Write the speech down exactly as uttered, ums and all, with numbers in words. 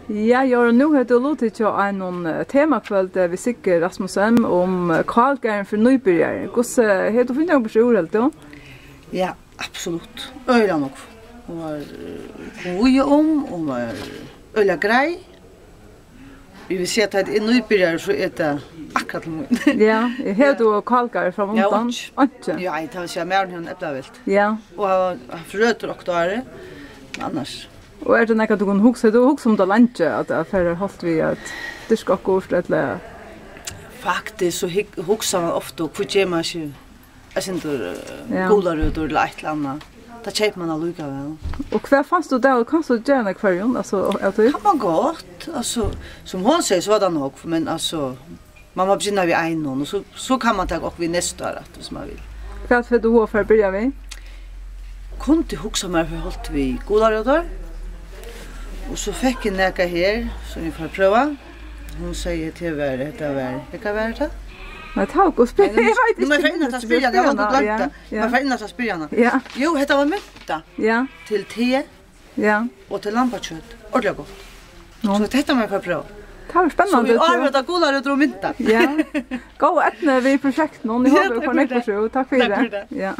Ja, Jórunn, nú hevur tú luttikið á einum, eh, temakvøldi við Siggu Rasmussen um, eh, kálgarðin fyri nýbyrjarar. Hvussu, eh, hevur tú funnið okkurt úr, heldur tú? Ja, absolutt. Øgiliga nógv. Hon var, eh, hon víðaði um, hon var øgiliga greið. Eg vil siga, at tá eg er nýbyrjari, so er tað akkurát til mín. Ja, hevur tú kálgarð frammanundan? Ja, einki. Einki? Ja, eg, tað vil siga, maðurin hevur ein eplavilt. Ja. Og hann, hann frøtur okkurt árið, men annars. Og er tað nakað, tú kundi hugsa, tú hugsa um tað leingi, at, at fara í holt við at dyrka okkurt, ella? Faktiskt, so hug-, hugsar man ofta, hví ger man ikki eitt sindur, eh, ja, gularøtur ella eitt ella annað. Tað keypir man allíkavæl. Og hvat fanst tú tað, og kanst tú gera hana í hvørjum, altso, av tí? Kann man gott, altso, sum hon sigur, so var tað nokk, men altso, man má byrja við einum, og so, so kann man taka okkurt við næsta ár aftur, sum man vil. Hvat fert tú at fara at byrja við? Kundi hugsa mær at fara í holt við gularøtur, og so fekk eg nakað her, sum eg fari at prøva. Hon segði, at her var, hetta var, hvat var hetta? Nei, tað var gott. Nei, nú, eg veit ikki. Nú má eg fara inn aftur at spyrja hana, eg havi longu gloymt tað. Ja, ja. Má eg fara inn aftur at spyrja hana. Ja. Jú, hetta var mynta. Ja. Til te. Ja. Og til lambakjøt. Ordiliga gott. Nú. So hetta má eg fara at prøva. Tað var spennandi. So í ár verður tað gularøtur og mynta. Ja. Góð eydna við prosjektinum. Eg hopi, tú fært nógv burtur úr. Takk fyri tað. Takk fyri tað. Ja.